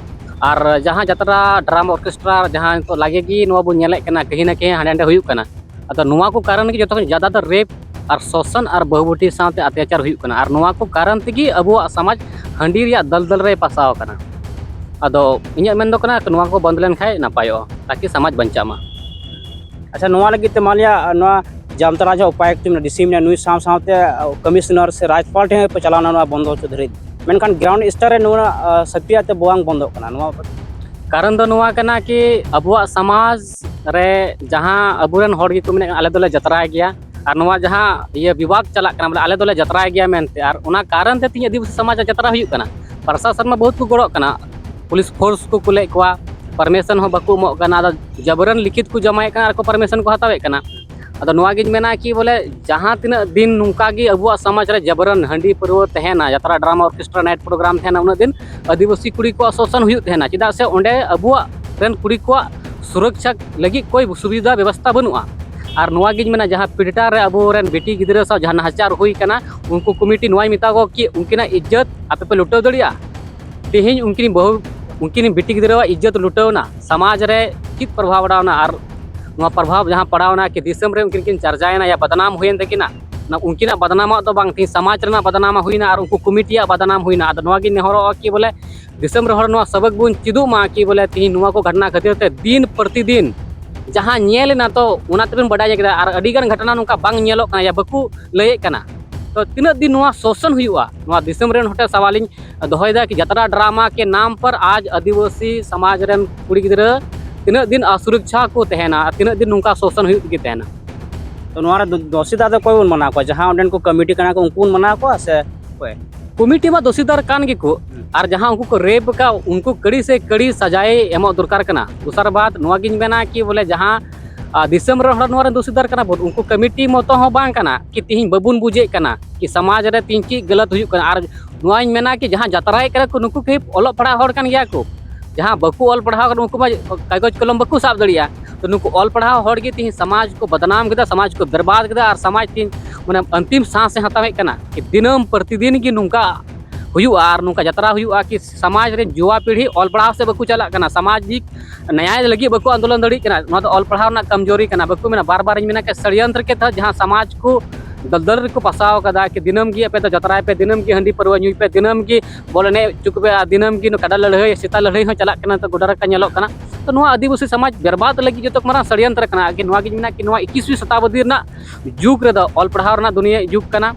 ᱟᱨ ᱡᱟᱦᱟᱸ ᱡᱟᱛᱨᱟ, ᱰᱨᱟᱢᱟ, ᱚᱨᱠᱮᱥᱴᱨᱟ ᱡᱟᱦᱟᱸ ᱱᱤᱛᱚᱜ ᱞᱟᱜᱮ ᱜᱮ ᱱᱚᱣᱟ ᱵᱚᱱ ᱧᱮᱞᱮᱫ ᱠᱟᱱᱟ, ᱠᱟᱹᱦᱤ ᱱᱟ ᱠᱟᱹᱦᱤ ᱦᱟᱸᱰᱮ ᱱᱟᱰᱮ ᱦᱩᱭᱩᱜ ᱠᱟᱱᱟ᱾ ᱟᱫᱚ ᱱᱚᱣᱟ ᱠᱚ ᱠᱟᱨᱚᱱ ᱜᱮ ᱡᱚᱛᱚ ᱠᱷᱚᱱ ᱡᱟᱫᱟ ᱫᱚ ᱨᱮᱯ ᱟᱨ ᱥᱳᱥᱚᱱ ᱟᱨ ᱵᱟᱹᱦᱩ ᱵᱤᱴᱤ ᱥᱟᱶᱛᱮ ᱚᱛᱛᱟᱪᱟᱨ ᱦᱩᱭᱩᱜ ᱠᱟᱱᱟ᱾ ᱟᱨ ᱱᱚᱣᱟ ᱠᱚ ᱠᱟᱨᱚᱱ ᱛᱮᱜᱮ ᱟᱵᱚᱣᱟᱜ ᱥᱚᱢᱟᱡᱽ ᱦᱟᱺᱰᱤ ᱨᱮᱭᱟᱜ ᱫᱟᱞᱫᱟᱞ ᱨᱮ ᱯᱟᱥᱟᱣ ᱟᱠᱟᱱᱟ᱾ ᱟᱫᱚ ᱤᱧᱟᱹᱜ ᱢᱮᱱ ᱫᱚ ᱠᱟᱱᱟ, ᱱᱚᱣᱟ ᱠᱚ ᱵᱚᱱᱫ ᱞᱮᱱᱠᱷᱟᱱ ᱱᱟᱯᱟᱭᱚᱜᱼᱟ, ᱛᱟᱠᱤ ᱥᱚᱢᱟᱡᱽ ᱵᱟᱧᱪᱟᱜ ᱢᱟ᱾ ᱟᱪᱪᱷᱟ, ᱱᱚᱣᱟ ᱞᱟᱹᱜᱤᱫ ᱛᱮ ᱢᱟᱱ ᱞᱤᱭᱟ, ᱱᱚᱣᱟ ᱡᱟᱢᱛᱟᱲᱟ ᱡᱟᱦᱟᱸ ᱩᱯᱟᱭᱩᱠᱛ ᱢᱮᱱᱟᱜᱼᱟ, ᱰᱤ ᱥᱤ ᱢᱮᱱᱟᱭᱟ, ᱱᱩᱭ ᱥᱟᱶ ᱥᱟᱶᱛᱮ ᱠᱚᱢᱤᱥᱚᱱᱟᱨ ᱥᱮ ᱨᱟᱡᱽᱯᱟᱞ ᱴᱷᱮᱱ ᱯᱮ ᱪᱟᱞᱟᱣᱱᱟ ᱱᱚᱣᱟ ᱵᱚᱱᱫᱚ ᱦᱚᱪᱚ ᱫᱷᱟᱹᱨᱤᱡ, ᱢᱮᱱᱠᱷᱟᱱ ᱜᱨᱟᱣᱩᱱᱰ ᱥᱛᱚᱨ ᱨᱮ ᱱᱚᱣᱟ ᱥᱟᱹᱠᱨᱤᱭᱟᱛ ᱛᱮ ᱵᱟᱝ ᱵᱚᱱᱫᱚᱜ ᱠᱟᱱᱟ᱾ ᱱᱚᱣᱟ ᱠᱟᱨᱚᱱ ᱫᱚ ᱱᱚᱣᱟ ᱠᱟᱱᱟ ᱠᱤ ᱟᱵᱚᱣᱟᱜ ᱥᱚᱢᱟᱡᱽ ᱨᱮ ᱡᱟᱦᱟᱸ ᱟᱵᱚᱨᱮᱱ ᱦᱚᱲ ᱜᱮᱠᱚ ᱢᱮᱱᱮᱫ ᱠᱟᱱᱟ, ᱟᱞᱮ ᱫᱚᱞᱮ ᱡᱟᱛᱨᱟᱭ ᱜᱮᱭᱟ, ᱟᱨ ᱱᱚᱣᱟ ᱡᱟᱦᱟᱸ ᱤᱭᱟᱹ ᱵᱤᱵᱟᱫ ᱪᱟᱞᱟᱜ ᱠᱟᱱᱟ, ᱵᱚᱞᱮ ᱟᱞᱮ ᱫᱚᱞᱮ ᱡᱟᱛᱨᱟᱭ ᱜᱮᱭᱟ ᱢᱮᱱᱛᱮ, ᱟᱨ ᱚᱱᱟ ᱠᱟᱨᱚᱱ ᱛᱮ ᱛᱮᱦᱮᱧ ᱟᱹᱫᱤᱵᱟᱹᱥᱤ ᱥᱚᱢᱟᱡᱽ ᱨᱮ ᱡᱟᱛᱨᱟ ᱦᱩᱭᱩᱜ ᱠᱟᱱᱟ᱾ ᱯᱨᱚᱥᱟᱥᱚᱱ ᱢᱟ ᱵᱚᱦᱩᱛ ᱠᱚ ᱜᱚᱲᱚᱜ ᱠᱟᱱᱟ, ᱯᱩᱞᱤᱥ ᱯᱷᱳᱨᱥ ᱠᱚ ᱠᱩᱞᱮᱫ ᱠᱚᱣᱟ, ᱯᱟᱨᱢᱤᱥᱚᱱ ᱦᱚᱸ ᱵᱟᱠᱚ ᱮᱢᱚᱜ ᱠᱟᱱᱟ, ᱟᱫᱚ ᱡᱟᱵᱨᱟᱱ ᱞᱤᱠᱷᱤᱛ ᱠᱚ ᱡᱚᱢᱟᱭᱮᱫ ᱠᱟᱱᱟ ᱟᱨ ᱠᱚ ᱯᱟᱨᱢᱤᱥᱚᱱ ᱠᱚ ᱦᱟᱛᱟᱣᱮᱫ ᱠᱟᱱᱟ᱾ ᱟᱫᱚ ᱱᱚᱣᱟ ᱜᱤᱧ ᱢᱮᱱᱟ ᱠᱤ ᱵᱚᱞᱮ ᱡᱟᱦᱟᱸ ᱛᱤᱱᱟᱹᱜ ᱫᱤᱱ ᱱᱚᱝᱠᱟ ᱜᱮ ᱟᱵᱚᱣᱟᱜ ᱥᱚᱢᱟᱡᱽ ᱨᱮ ᱡᱟᱵᱨᱟᱱ ᱦᱟᱺᱰᱤ ᱯᱟᱹᱨᱣᱟᱹ ᱛᱟᱦᱮᱱᱟ, ᱡᱟᱛᱨᱟ, ᱰᱨᱟᱢᱟ, ᱚᱨᱠᱮᱥᱴᱨᱟ, ᱱᱟᱭᱤᱴ ᱯᱨᱳᱜᱨᱟᱢ ᱛᱟᱦᱮᱱᱟ, ᱩᱱᱟᱹᱜ ᱫᱤᱱ ᱟᱹᱫᱤᱵᱟᱹᱥᱤ ᱠᱩᱲᱤ ᱠᱚᱣᱟᱜ ᱥᱳᱥᱚᱱ ᱦᱩᱭᱩᱜ ᱛᱟᱦᱮᱱᱟ, ᱪᱮᱫᱟᱜ ᱥᱮ ᱚᱸᱰᱮ ᱟᱵᱚᱣᱟᱜ ᱨᱮᱱ ᱠᱩᱲᱤ ᱠᱚᱣᱟᱜ ᱥᱩᱨᱚᱠᱪᱷᱟ ᱞᱟᱹᱜᱤᱫ ᱠᱚᱭ ᱥᱩᱵᱤᱫᱷᱟ ᱵᱮᱵᱚᱥᱛᱷᱟ ᱵᱟᱹᱱᱩᱜᱼᱟ᱾ ᱟᱨ ᱱᱚᱣᱟ ᱜᱤᱧ ᱢᱮᱱᱟ, ᱡᱟᱦᱟᱸ ᱯᱤᱰᱴᱟ ᱨᱮ ᱟᱵᱚᱨᱮᱱ ᱵᱤᱴᱤ ᱜᱤᱫᱽᱨᱟᱹ ᱥᱟᱶ ᱡᱟᱦᱟᱸ ᱱᱟᱦᱟᱪᱟᱨ ᱦᱩᱭ ᱠᱟᱱᱟ, ᱩᱱᱠᱩ ᱠᱚᱢᱤᱴᱤ ᱱᱚᱣᱟᱭ ᱢᱮᱛᱟ ᱠᱚ ᱠᱤ ᱩᱱᱠᱤᱱᱟᱜ ᱤᱡᱽᱡᱚᱛ ᱟᱯᱮ ᱯᱮ ᱞᱩᱴᱟᱹᱣ ᱫᱟᱲᱮᱭᱟᱜᱼᱟ? ᱛᱮᱦᱮᱧ ᱩᱱᱠᱤᱱ ᱵᱟᱹᱦᱩ, ᱩᱱᱠᱤᱱ ᱵᱤᱴᱤ ᱜᱤᱫᱽᱨᱟᱹᱣᱟᱜ ᱤᱡᱽᱡᱚᱛ ᱞᱩᱴᱟᱹᱣᱱᱟ, ᱥᱚᱢᱟᱡᱽ ᱨᱮ ᱪᱮᱫ ᱯᱨᱚᱵᱷᱟᱵᱽ ᱯᱟᱲᱟᱣᱱᱟ? ᱟᱨ ᱱᱚᱣᱟ ᱯᱨᱚᱵᱷᱟᱵᱽ ᱡᱟᱦᱟᱸ ᱯᱟᱲᱟᱣᱱᱟ ᱠᱤ ᱫᱤᱥᱚᱢ ᱨᱮ ᱩᱱᱠᱤᱱ ᱠᱤᱱ ᱪᱟᱨᱪᱟᱭᱮᱱᱟ ᱭᱟ ᱵᱟᱫᱱᱟᱢ ᱦᱩᱭᱮᱱ ᱛᱟᱹᱠᱤᱱᱟ, ᱚᱱᱟ ᱩᱱᱠᱤᱱᱟᱜ ᱵᱟᱫᱱᱟᱢᱟᱜ ᱫᱚ ᱵᱟᱝ, ᱛᱮᱦᱮᱧ ᱥᱚᱢᱟᱡᱽ ᱨᱮᱱᱟᱜ ᱵᱟᱫᱱᱟᱢ ᱦᱩᱭᱱᱟ ᱟᱨ ᱩᱱᱠᱩ ᱠᱚᱢᱤᱴᱤᱭᱟᱜ ᱵᱟᱫᱱᱟᱢ ᱦᱩᱭᱱᱟ᱾ ᱟᱫᱚ ᱱᱚᱣᱟ ᱜᱤᱧ ᱱᱮᱦᱚᱨᱚᱜᱼᱟ ᱠᱤ ᱵᱚᱞᱮ ᱫᱤᱥᱚᱢ ᱨᱮ ᱦᱚᱲ ᱱᱚᱣᱟ ᱥᱟᱵᱟᱠ ᱵᱚᱱ ᱪᱮᱫᱚᱜ ᱢᱟ ᱠᱤ ᱵᱚᱞᱮ ᱛᱮᱦᱮᱧ ᱱᱚᱣᱟ ᱠᱚ ᱜᱷᱚᱴᱚᱱᱟ ᱠᱷᱟᱹᱛᱤᱨ ᱛᱮ ᱫᱤᱱ ᱯᱨᱚᱛᱤᱫᱤᱱ ᱡᱟᱦᱟᱸ ᱧᱮᱞ ᱮᱱᱟ, ᱛᱚ ᱚᱱᱟ ᱛᱮᱵᱚᱱ ᱵᱟᱰᱟᱭ ᱧᱟᱢ ᱠᱮᱫᱟ᱾ ᱟᱨ ᱟᱹᱰᱤ ᱜᱟᱱ ᱜᱷᱚᱴᱚᱱᱟ ᱱᱚᱝᱠᱟ ᱵᱟᱝ ᱧᱮᱞᱚᱜ ᱠᱟᱱᱟ ᱭᱟ ᱵᱟᱠᱚ ᱞᱟᱹᱭᱮᱫ ᱠᱟᱱᱟ᱾ ᱛᱚ ᱛᱤᱱᱟᱹᱜ ᱫᱤᱱ ᱱᱚᱣᱟ ᱥᱳᱥᱚᱱ ᱦᱩᱭᱩᱜᱼᱟ? ᱱᱚᱣᱟ ᱫᱤᱥᱚᱢ ᱨᱮᱱ ᱦᱚᱲ ᱴᱷᱮᱱ ᱥᱟᱣᱟᱞᱤᱧ ᱫᱚᱦᱚᱭᱮᱫᱟ ᱠᱤ ᱡᱟᱛᱨᱟ ᱰᱨᱟᱢᱟ ᱠᱮ ᱱᱟᱢ ᱯᱟᱨ ᱟᱡ ᱟᱹᱫᱤᱵᱟᱹᱥᱤ ᱥᱚᱢᱟᱡᱽ ᱨᱮᱱ ᱠᱩᱲᱤ ᱜᱤᱫᱽᱨᱟᱹ ᱛᱤᱱᱟᱹᱜ ᱫᱤᱱ ᱚᱥᱩᱨᱚᱠᱪᱷᱟ ᱠᱚ ᱛᱟᱦᱮᱱᱟ ᱟᱨ ᱛᱤᱱᱟᱹᱜ ᱫᱤᱱ ᱱᱚᱝᱠᱟ ᱥᱳᱥᱚᱱ ᱦᱩᱭᱩᱜ ᱜᱮ ᱛᱟᱦᱮᱱᱟ? ᱛᱚ ᱱᱚᱣᱟ ᱨᱮ ᱫᱚ ᱫᱚᱥᱤᱫᱟᱨ ᱫᱚ ᱚᱠᱚᱭ ᱵᱚᱱ ᱢᱟᱱᱟᱣ ᱠᱚᱣᱟ? ᱡᱟᱦᱟᱸ ᱚᱸᱰᱮᱱ ᱠᱚ ᱠᱚᱢᱤᱴᱤ ᱠᱟᱱᱟ ᱠᱚ, ᱩᱱᱠᱩ ᱵᱚᱱ ᱢᱟᱱᱟᱣ ᱠᱚᱣᱟ ᱥᱮ ᱚᱠᱚᱭ? ᱠᱚᱢᱤᱴᱤ ᱢᱟ ᱫᱚᱥᱤᱫᱟᱨ ᱠᱟᱱ ᱜᱮᱠᱚ, ᱦᱩᱸ᱾ ᱟᱨ ᱡᱟᱦᱟᱸ ᱩᱱᱠᱩ ᱠᱚ ᱨᱮᱯ ᱟᱠᱟᱫ, ᱩᱱᱠᱩ ᱠᱟᱹᱲᱤ ᱥᱮ ᱠᱟᱹᱲᱤ ᱥᱟᱡᱟᱭ ᱮᱢᱚᱜ ᱫᱚᱨᱠᱟᱨ ᱠᱟᱱᱟ᱾ ᱫᱚᱥᱟᱨ ᱵᱟᱫ ᱱᱚᱣᱟ ᱜᱤᱧ ᱢᱮᱱᱟ ᱠᱤ ᱵᱚᱞᱮ ᱡᱟᱦᱟᱸ, ᱟᱨ ᱫᱤᱥᱚᱢ ᱨᱮᱱ ᱦᱚᱲ ᱱᱚᱣᱟ ᱨᱮᱱ ᱫᱚᱥᱤᱫᱟᱨ ᱠᱟᱱᱟ ᱵᱚᱱ, ᱩᱱᱠᱩ ᱠᱚᱢᱤᱴᱤ ᱢᱚᱛᱚ ᱦᱚᱸ ᱵᱟᱝ ᱠᱟᱱᱟ ᱠᱤ ᱛᱤᱦᱤᱧ ᱵᱟᱵᱚᱱ ᱵᱩᱡᱮᱫ ᱠᱟᱱᱟ ᱠᱤ ᱥᱚᱢᱟᱡᱽ ᱨᱮ ᱛᱤᱦᱤᱧ ᱪᱮᱫ ᱜᱟᱞᱟᱛ ᱦᱩᱭᱩᱜ ᱠᱟᱱᱟ᱾ ᱟᱨ ᱱᱚᱣᱟᱧ ᱢᱮᱱᱟ ᱠᱤ ᱡᱟᱦᱟᱸ ᱡᱟᱛᱨᱟᱭᱮᱫ ᱠᱟᱱᱟ ᱠᱚ, ᱱᱩᱠᱩ ᱠᱤ ᱚᱞᱚᱜ ᱯᱟᱲᱦᱟᱜ ᱦᱚᱲ ᱠᱟᱱ ᱜᱮᱭᱟ ᱠᱚ? ᱡᱟᱦᱟᱸ ᱵᱟᱠᱚ ᱚᱞ ᱯᱟᱲᱦᱟᱣ ᱠᱟᱱᱟ, ᱩᱱᱠᱩ ᱢᱟ ᱠᱟᱜᱚᱡᱽ ᱠᱚᱞᱚᱢ ᱵᱟᱠᱚ ᱥᱟᱵ ᱫᱟᱲᱮᱭᱟᱜᱼᱟ᱾ ᱛᱚ ᱱᱩᱠᱩ ᱚᱞ ᱯᱟᱲᱦᱟᱣ ᱦᱚᱲ ᱜᱮ ᱛᱮᱦᱮᱧ ᱥᱚᱢᱟᱡᱽ ᱠᱚ ᱵᱚᱫᱱᱟᱢ ᱠᱮᱫᱟ, ᱥᱚᱢᱟᱡᱽ ᱠᱚ ᱵᱮᱨᱵᱟᱫ ᱠᱮᱫᱟ, ᱟᱨ ᱥᱚᱢᱟᱡᱽ ᱛᱮᱦᱮᱧ ᱢᱟᱱᱮ ᱚᱱᱛᱤᱢ ᱥᱟᱸᱥ ᱮ ᱦᱟᱛᱟᱣᱮᱫ ᱠᱟᱱᱟ᱾ ᱠᱤ ᱫᱤᱱᱟᱹᱢ ᱯᱨᱚᱛᱤᱫᱤᱱ ᱜᱮ ᱱᱚᱝᱠᱟ ᱦᱩᱭᱩᱜᱼᱟ ᱟᱨ ᱱᱚᱝᱠᱟ ᱡᱟᱛᱨᱟ ᱦᱩᱭᱩᱜᱼᱟ ᱠᱤ ᱥᱚᱢᱟᱡᱽ ᱨᱮᱱ ᱡᱩᱣᱟ ᱯᱤᱲᱦᱤ ᱚᱞ ᱯᱟᱲᱦᱟᱣ ᱥᱮᱫ ᱵᱟᱠᱚ ᱪᱟᱞᱟᱜ ᱠᱟᱱᱟ, ᱥᱟᱢᱟᱡᱤᱠ ᱱᱮᱭᱟᱭ ᱞᱟᱹᱜᱤᱫ ᱵᱟᱠᱚ ᱟᱱᱫᱳᱞᱚᱱ ᱫᱟᱲᱮᱭᱟᱜ ᱠᱟᱱᱟ᱾ ᱱᱚᱣᱟ ᱫᱚ ᱚᱞ ᱯᱟᱲᱦᱟᱣ ᱨᱮᱱᱟᱜ ᱠᱚᱢᱡᱳᱨᱤ ᱠᱟᱱᱟ᱾ ᱵᱟᱠᱚ ᱢᱮᱱᱟ, ᱵᱟᱨ ᱵᱟᱨ ᱤᱧ ᱢᱮᱱᱟ ᱠᱤ ᱥᱟᱲᱤᱭᱟᱱᱛᱨᱚ ᱠᱮ ᱛᱟᱦᱮᱸᱫ ᱡᱟᱦᱟᱸ ᱥᱚᱢᱟᱡᱽ ᱠᱚ ᱫᱚᱞᱫᱚᱞ ᱨᱮᱠᱚ ᱯᱟᱥᱟᱣ ᱠᱟᱫᱟ ᱠᱤ ᱫᱤᱱᱟᱹᱢ ᱜᱮ ᱟᱯᱮ ᱫᱚ ᱡᱟᱛᱨᱟᱭ ᱯᱮ, ᱫᱤᱱᱟᱹᱢ ᱜᱮ ᱦᱟᱺᱰᱤ ᱯᱟᱹᱨᱣᱟᱹ ᱧᱩᱭ ᱯᱮ, ᱫᱤᱱᱟᱹᱢ ᱜᱮ ᱵᱚᱞ ᱮᱱᱮᱡ ᱦᱚᱪᱚ ᱠᱚᱯᱮ, ᱟᱨ ᱫᱤᱱᱟᱹᱢ ᱜᱮ ᱠᱟᱰᱟ ᱞᱟᱹᱲᱦᱟᱹᱭ, ᱥᱮᱛᱟ ᱞᱟᱹᱲᱦᱟᱹᱭ ᱦᱚᱸ ᱪᱟᱞᱟᱜ ᱠᱟᱱᱟ, ᱛᱚ ᱜᱚᱰᱟ ᱨᱟᱠᱟ ᱧᱮᱞᱚᱜ ᱠᱟᱱᱟ᱾ ᱛᱚ ᱱᱚᱣᱟ ᱟᱹᱫᱤᱵᱟᱹᱥᱤ ᱥᱚᱢᱟᱡᱽ ᱵᱮᱨᱵᱟᱫ ᱞᱟᱹᱜᱤᱫ ᱡᱚᱛᱚ ᱢᱟᱨᱟᱝ ᱥᱟᱲᱤᱭᱟᱱᱛᱨᱚ ᱠᱟᱱᱟ᱾ ᱟᱨ ᱱᱚᱣᱟ ᱜᱤᱧ ᱢᱮᱱᱟ ᱠᱤ ᱱᱚᱣᱟ ᱤᱠᱤᱥᱣᱤ ᱥᱚᱛᱟᱵᱫᱤ ᱨᱮᱱᱟᱜ ᱡᱩᱜᱽ ᱨᱮᱫᱚ ᱚᱞ ᱯᱟᱲᱦᱟᱣ ᱨᱮᱱᱟᱜ ᱫᱩᱱᱤᱭᱟᱹ ᱡᱩᱜᱽ ᱠᱟᱱᱟ,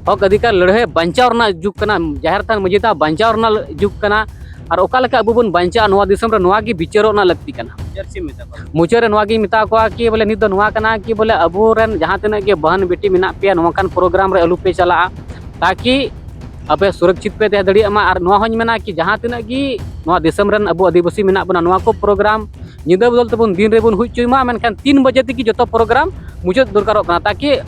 ᱦᱚᱠ ᱚᱫᱷᱤᱠᱟᱨ ᱞᱟᱹᱲᱦᱟᱹᱭ ᱵᱟᱧᱪᱟᱣ ᱨᱮᱱᱟᱜ ᱡᱩᱜᱽ ᱠᱟᱱᱟ, ᱡᱟᱦᱮᱨ ᱛᱷᱟᱱ ᱢᱟᱹᱡᱷᱤ ᱛᱷᱟᱱ ᱵᱟᱧᱪᱟᱣ ᱨᱮᱱᱟᱜ ᱡᱩᱜᱽ ᱠᱟᱱᱟ᱾ ᱟᱨ ᱚᱠᱟ ᱞᱮᱠᱟ ᱟᱵᱚ ᱵᱚᱱ ᱵᱟᱧᱪᱟᱜᱼᱟ ᱱᱚᱣᱟ ᱫᱤᱥᱚᱢ ᱨᱮ, ᱱᱚᱣᱟ ᱜᱮ ᱵᱤᱪᱟᱹᱨᱚᱜ ᱨᱮᱱᱟᱜ ᱞᱟᱹᱠᱛᱤ ᱠᱟᱱᱟ᱾ ᱪᱮᱫ ᱪᱮᱫ ᱢᱮᱛᱟ ᱠᱚᱣᱟ? ᱢᱩᱪᱟᱹᱫ ᱨᱮ ᱱᱚᱣᱟ ᱜᱤᱧ ᱢᱮᱛᱟ ᱠᱚᱣᱟ ᱠᱤ ᱵᱚᱞᱮ ᱱᱤᱛ ᱫᱚ ᱱᱚᱣᱟ ᱠᱟᱱᱟ ᱠᱤ ᱵᱚᱞᱮ ᱟᱵᱚᱨᱮᱱ ᱡᱟᱦᱟᱸ ᱛᱤᱱᱟᱹᱜ ᱜᱮ ᱵᱟᱦᱟᱱ ᱵᱤᱴᱤ ᱢᱮᱱᱟᱜ ᱯᱮᱭᱟ, ᱱᱚᱝᱠᱟᱱ ᱯᱨᱳᱜᱨᱟᱢ ᱨᱮ ᱟᱞᱚ ᱯᱮ ᱪᱟᱞᱟᱜᱼᱟ, ᱛᱟᱠᱤ ᱟᱯᱮ ᱥᱩᱨᱚᱠᱪᱷᱤᱛ ᱯᱮ ᱛᱟᱦᱮᱸ ᱫᱟᱲᱮᱭᱟᱜ ᱢᱟ᱾ ᱟᱨ ᱱᱚᱣᱟ ᱦᱚᱸᱧ ᱢᱮᱱᱟ ᱠᱤ ᱡᱟᱦᱟᱸ ᱛᱤᱱᱟᱹᱜ ᱜᱮ ᱱᱚᱣᱟ ᱫᱤᱥᱚᱢ ᱨᱮᱱ ᱟᱵᱚ ᱟᱹᱫᱤᱵᱟᱹᱥᱤ ᱢᱮᱱᱟᱜ ᱵᱚᱱᱟ, ᱱᱚᱣᱟ ᱠᱚ ᱯᱨᱳᱜᱨᱟᱢ ᱧᱤᱫᱟᱹ ᱵᱚᱫᱚᱞ ᱛᱮᱵᱚᱱ ᱫᱤᱱ ᱨᱮᱵᱚᱱ ᱦᱩᱭ ᱦᱚᱪᱚᱭ ᱢᱟ, ᱢᱮᱱᱠᱷᱟᱱ ᱛᱤᱱ ᱵᱟᱡᱮ ᱛᱮᱜᱮ ᱡᱚᱛᱚ ᱯᱨᱳᱜᱨᱟᱢ ᱢᱩᱪᱟᱹᱫ ᱫᱚᱨᱠᱟᱨᱚᱜ ᱠᱟᱱᱟ, ᱛᱟᱠᱤ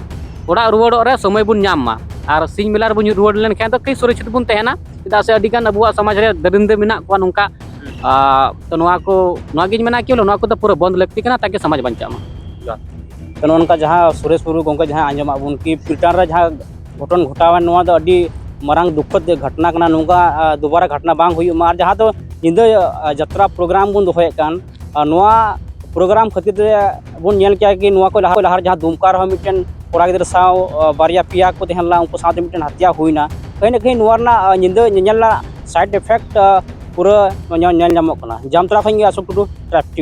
ᱚᱲᱟᱜ ᱨᱩᱣᱟᱹᱲᱚᱜ ᱨᱮ ᱥᱚᱢᱚᱭ ᱵᱚᱱ ᱧᱟᱢ ᱢᱟ᱾ ᱟᱨ ᱥᱤᱧ ᱵᱮᱞᱟ ᱨᱮᱵᱚᱱ ᱨᱩᱣᱟᱹᱲ ᱞᱮᱱᱠᱷᱟᱱ ᱫᱚ ᱠᱟᱹᱡ ᱥᱩᱨᱚᱠᱪᱷᱤᱛ ᱵᱚᱱ ᱛᱟᱦᱮᱱᱟ, ᱪᱮᱫᱟᱜ ᱥᱮ ᱟᱹᱰᱤᱜᱟᱱ ᱟᱵᱚᱣᱟᱜ ᱥᱚᱢᱟᱡᱽ ᱨᱮ ᱫᱟᱹᱨᱤᱱᱫᱟᱹ ᱢᱮᱱᱟᱜ ᱠᱚᱣᱟ ᱱᱚᱝᱠᱟ᱾ ᱟᱨ ᱛᱚ ᱱᱚᱣᱟ ᱠᱚ, ᱱᱚᱣᱟ ᱜᱤᱧ ᱢᱮᱱᱟ ᱠᱤ ᱵᱚᱞᱮ ᱱᱚᱣᱟ ᱠᱚᱫᱚ ᱯᱩᱨᱟᱹ ᱵᱚᱱᱫ ᱞᱟᱹᱠᱛᱤ ᱠᱟᱱᱟ, ᱛᱟᱠᱤ ᱥᱚᱢᱟᱡᱽ ᱵᱟᱧᱪᱟᱜ ᱢᱟ᱾ ᱛᱚ ᱱᱚᱜᱼᱚ ᱱᱚᱝᱠᱟ ᱡᱟᱦᱟᱸ ᱥᱩᱨᱮᱥ ᱢᱩᱨᱢᱩ ᱜᱚᱢᱠᱮ ᱡᱟᱦᱟᱸ ᱟᱸᱡᱚᱢᱟᱜ ᱵᱚᱱ ᱠᱤ ᱯᱤᱞᱴᱟᱨ ᱨᱮ ᱡᱟᱦᱟᱸ ᱜᱷᱚᱴᱚᱱ ᱜᱷᱚᱴᱟᱣᱮᱱ, ᱱᱚᱣᱟ ᱫᱚ ᱟᱹᱰᱤ ᱢᱟᱨᱟᱝ ᱫᱩᱠᱠᱷᱚᱫ ᱜᱷᱚᱴᱚᱱᱟ ᱠᱟᱱᱟ᱾ ᱱᱚᱝᱠᱟ ᱟᱨ ᱫᱩᱵᱟᱨᱟ ᱜᱷᱚᱴᱚᱱᱟ ᱵᱟᱝ ᱦᱩᱭᱩᱜ ᱢᱟ᱾ ᱟᱨ ᱡᱟᱦᱟᱸ ᱫᱚ ᱧᱤᱫᱟᱹ ᱟᱨ ᱡᱟᱛᱨᱟ ᱯᱨᱳᱜᱨᱟᱢ ᱵᱚᱱ ᱫᱚᱦᱚᱭᱮᱫ ᱠᱟᱱ, ᱟᱨ ᱱᱚᱣᱟ ᱯᱨᱳᱜᱨᱟᱢ ᱠᱷᱟᱹᱛᱤᱨ ᱛᱮ ᱵᱚᱱ ᱧᱮᱞ ᱠᱮᱭᱟ ᱠᱤ ᱱᱚᱣᱟ ᱠᱚ ᱞᱟᱦᱟ, ᱞᱟᱦᱟ ᱨᱮ ᱡᱟᱦᱟᱸ ᱫᱩᱢᱠᱟ ᱨᱮᱦᱚᱸ ᱢᱤᱫᱴᱮᱱ ᱠᱚᱲᱟ ᱜᱤᱫᱽᱨᱟᱹ ᱥᱟᱶ ᱟᱨ ᱵᱟᱨᱭᱟ ᱯᱮᱭᱟ ᱠᱚ ᱛᱟᱦᱮᱸ ᱞᱮᱱᱟ, ᱩᱱᱠᱩ ᱥᱟᱶᱛᱮ ᱢᱤᱫᱴᱮᱱ ᱦᱟᱛᱭᱟ ᱦᱩᱭᱱᱟ᱾ ᱠᱟᱹᱦᱤ ᱱᱟ ᱠᱟᱹᱦᱤ ᱱᱚᱣᱟ ᱨᱮᱱᱟᱜ ᱟᱨ ᱧᱤᱫᱟᱹ ᱧᱮᱧᱮᱞ ᱨᱮᱱᱟᱜ ᱥᱟᱭᱤᱰ ᱤᱯᱷᱮᱠᱴ ᱟᱨ ᱯᱩᱨᱟᱹ ᱧᱮᱞ, ᱧᱮᱞ ᱧᱟᱢᱚᱜ ᱠᱟᱱᱟ᱾ ᱡᱟᱢᱛᱟᱲᱟ ᱠᱷᱚᱱ ᱜᱮ ᱟᱥᱳᱠ ᱴᱩᱰᱩ, ᱴᱨᱟᱭᱤᱵᱽ ᱴᱤᱵᱷᱤ᱾